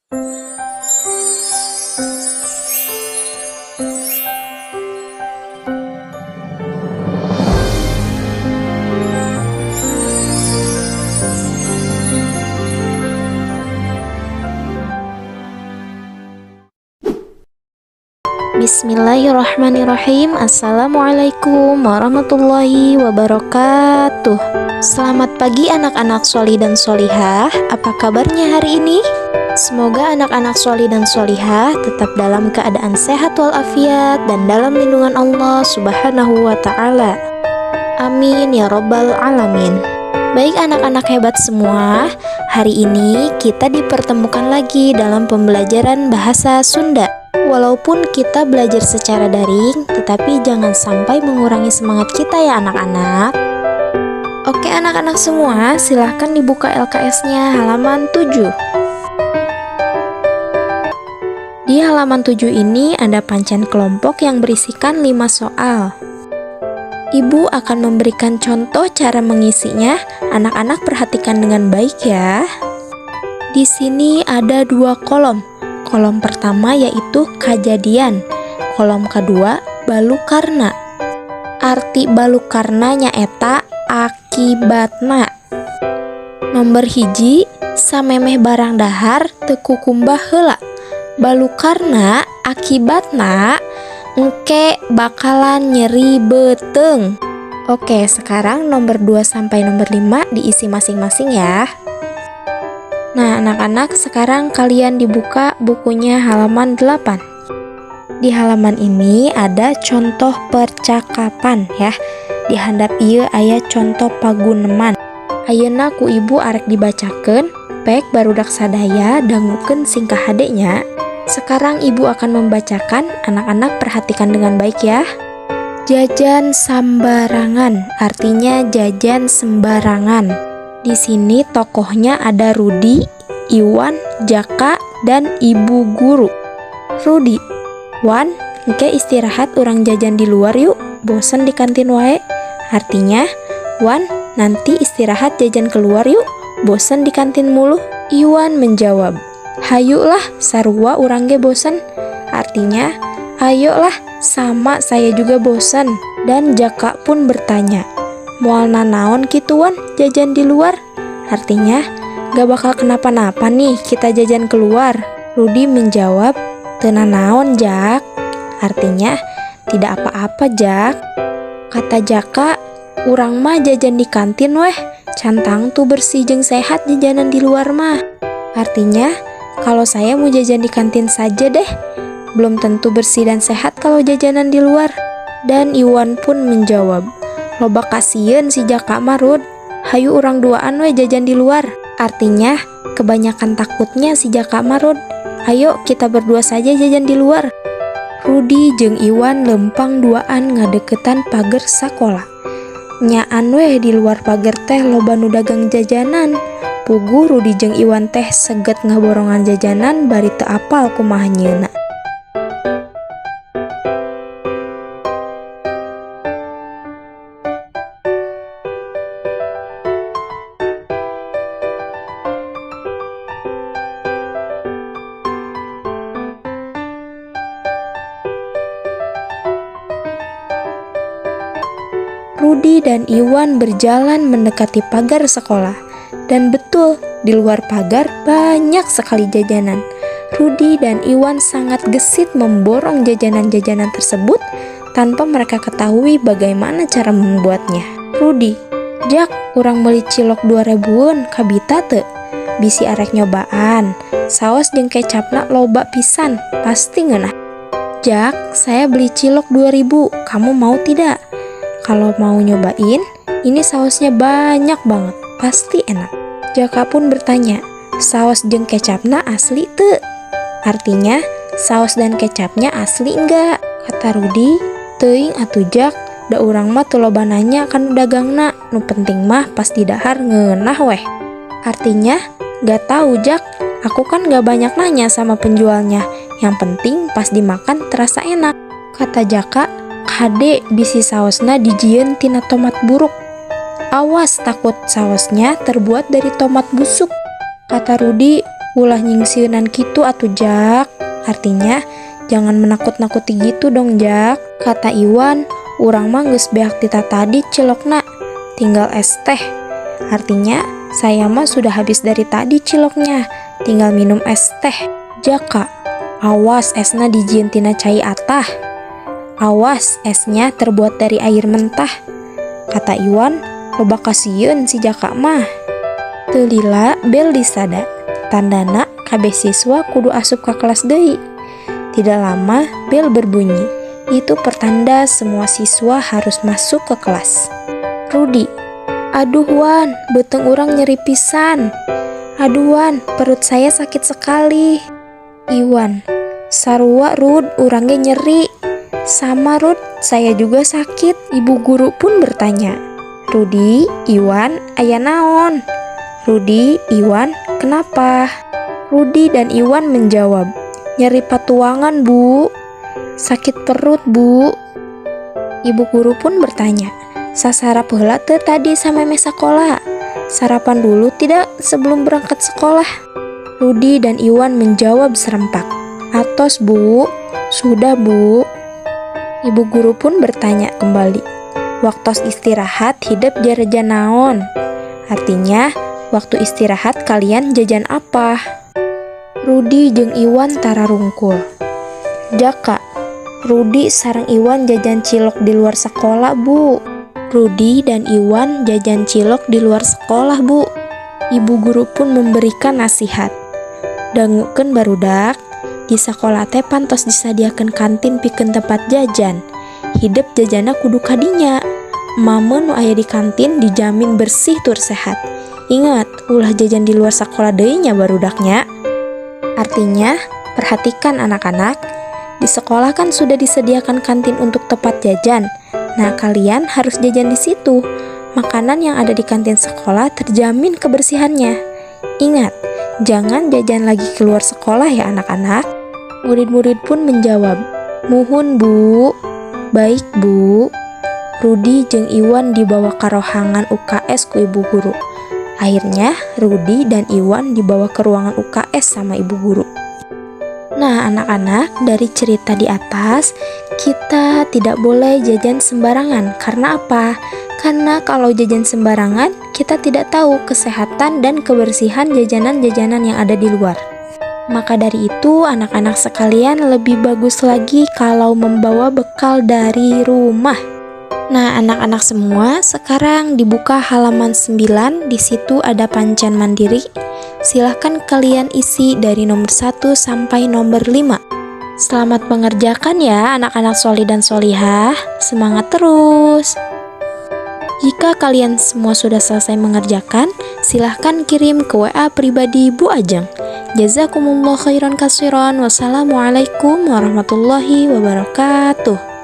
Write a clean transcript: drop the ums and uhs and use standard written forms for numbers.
Bismillahirrahmanirrahim. Assalamualaikum warahmatullahi wabarakatuh. Selamat pagi, anak-anak solih dan solihah. Apa kabarnya hari ini? Semoga anak-anak solih dan solihah tetap dalam keadaan sehat walafiat dan dalam lindungan Allah Subhanahu wa Ta'ala. Amin ya Robbal 'Alamin. Baik, anak-anak hebat semua, hari ini kita dipertemukan lagi dalam pembelajaran bahasa Sunda. Walaupun kita belajar secara daring, tetapi jangan sampai mengurangi semangat kita ya, anak-anak. Oke, anak-anak semua, silahkan dibuka LKS-nya halaman 7. Di halaman 7 ini ada pancen kelompok yang berisikan 5 soal. Ibu akan memberikan contoh cara mengisinya. Anak-anak perhatikan dengan baik ya. Di sini ada dua kolom. Kolom pertama yaitu kajadian. Kolom kedua balukarna. Arti balukarna nyaeta akibatna. Nomor 1, samemeh barang dahar teu kukumbah heula. Balukarna akibatna engke bakalan nyeri beuteung. Oke, sekarang nomor 2 sampai nomor 5 diisi masing-masing ya. Nah, anak-anak, sekarang kalian dibuka bukunya halaman 8. Di halaman ini ada contoh percakapan ya. Di handap ieu aya contoh paguneman. Ayeuna ku ibu arek dibacakeun, pek barudak sadaya dangukeun sing kahade nya. Sekarang ibu akan membacakan, anak-anak perhatikan dengan baik ya. Jajan sambarangan, artinya jajan sembarangan. Di sini tokohnya ada Rudi, Iwan, Jaka, dan ibu guru. Rudi, "Wan, engke istirahat urang jajan di luar yuk, bosen di kantin wae." Artinya, "Wan, nanti istirahat jajan keluar yuk, bosen di kantin mulu." Iwan menjawab, "Hayulah, sarua urang ge bosen." Artinya, "Ayolah, sama saya juga bosen." Dan Jaka pun bertanya, "Moal nanaon kitu, Wan, jajan di luar?" Artinya, "Gak bakal kenapa-napa nih kita jajan keluar?" Rudi menjawab, "Teu nanaon, Jak." Artinya, "Tidak apa-apa, Jak." Kata Jaka, "Urang mah jajan di kantin weh, can tangtu bersih jeung sehat jajanan di luar mah." Artinya, "Kalau saya mau jajan di kantin saja deh, belum tentu bersih dan sehat kalau jajanan di luar." Dan Iwan pun menjawab, "Loba kasieun si Jaka mah, Rud. Hayu urang duaan we jajan di luar." Artinya, "Kebanyakan takutnya si Jaka mah, Rud. Ayo kita berdua saja jajan di luar." Rudi jeung Iwan lempang duaan ngadeketan pagar sakola. Nyaan weh di luar pagar teh loba nu dagang jajanan. Puguh Rudi jeung Iwan teh seget ngaborongan jajanan bari teu apal kumaha nyieunna. Rudi dan Iwan berjalan mendekati pagar sekolah. Dan betul, di luar pagar banyak sekali jajanan. Rudi dan Iwan sangat gesit memborong jajanan-jajanan tersebut tanpa mereka ketahui bagaimana cara membuatnya. Rudi, "Jak, urang meuli cilok 2 ribuan, kabita teu? Bisi arek nyobaan. Saos jeung kecapna loba pisan, pasti ngeunah." "Jak, saya beli cilok 2000, kamu mau tidak? Kalau mau nyobain, ini sausnya banyak banget, pasti enak." Jaka pun bertanya, "Saos jeung kecapna asli teu?" Artinya, "Saus dan kecapnya asli enggak?" Kata Rudi, "Teuing atuh, Jak, da urang mah teu loba nanya ka nu dagangna, nu penting mah pas didahar ngeunah weh." Artinya, "Gak tahu, Jak, aku kan gak banyak nanya sama penjualnya, yang penting pas dimakan terasa enak." Kata Jaka, "Kade bisi saosna dijieun tina tomat buruk. Awas, takut saosnya terbuat dari tomat busuk." Kata Rudi, Ulah nyingsieunan kitu atuh, Jak. Artinya, jangan menakut-nakuti gitu dong, Jak. Kata Iwan, urang mah geus beak ti tatadi cilokna, tinggal es teh. Artinya, saya mah sudah habis dari tadi ciloknya, tinggal minum es teh. Jaka, awas esna dijieun tina cai atah. Awas, esnya terbuat dari air mentah. Kata Iwan, loba kasieun si Jaka mah. Teu lila bel disada. Tandana kabeh siswa kudu asup ka kelas deui. Tidak lama bel berbunyi. Itu pertanda semua siswa harus masuk ke kelas. Rudi, aduh Wan, beuteung urang nyeri pisan. Aduh Wan, perut saya sakit sekali. Iwan, sarua Rud, urang ge nyeri. Sama Rud, saya juga sakit. Ibu guru pun bertanya, Rudi, Iwan, aya naon? Rudi, Iwan, kenapa? Rudi dan Iwan menjawab, nyeri patuangan, Bu. Sakit perut, Bu. Ibu guru pun bertanya, sasarap heula teu tadi samemeh sakola? Sarapan dulu tidak sebelum berangkat sekolah? Rudi dan Iwan menjawab serempak, atos, Bu. Sudah, Bu. Ibu guru pun bertanya kembali, waktu istirahat hidep jarejan naon? Artinya, waktu istirahat kalian jajan apa? Rudi jeung Iwan tararungkul. Jaka, Rudi sareng Iwan jajan cilok di luar sekolah, Bu. Rudi dan Iwan jajan cilok di luar sekolah, Bu. Ibu guru pun memberikan nasihat. Dangukeun barudak, di sekolah teh pan tos disadiakeun kantin pikeun tempat jajan. Hidep jajanna kudu kadinya. Mameun nu aya di kantin dijamin bersih tur sehat. Ingat, ulah jajan di luar sekolah deui nya, barudak nya. Artinya, perhatikan anak-anak, di sekolah kan sudah disediakan kantin untuk tempat jajan. Nah, kalian harus jajan di situ. Makanan yang ada di kantin sekolah terjamin kebersihannya. Ingat, jangan jajan lagi keluar sekolah ya anak-anak. Murid-murid pun menjawab, muhun Bu, baik Bu. Rudi jeung Iwan dibawa ke rohangan UKS ku ibu guru. Akhirnya, Rudi dan Iwan dibawa ke ruangan UKS sama ibu guru. Nah, anak-anak, dari cerita di atas, kita tidak boleh jajan sembarangan. Karena apa? Karena kalau jajan sembarangan, kita tidak tahu kesehatan dan kebersihan jajanan-jajanan yang ada di luar. Maka dari itu, anak-anak sekalian lebih bagus lagi kalau membawa bekal dari rumah. Nah, anak-anak semua, sekarang dibuka halaman 9, di situ ada pancen mandiri. Silahkan kalian isi dari nomor 1 sampai nomor 5. Selamat mengerjakan ya anak-anak solih dan solihah. Semangat terus. Jika kalian semua sudah selesai mengerjakan, silahkan kirim ke WA pribadi Bu Ajeng. Jazakumullah khairan katsiran. Wassalamualaikum warahmatullahi wabarakatuh.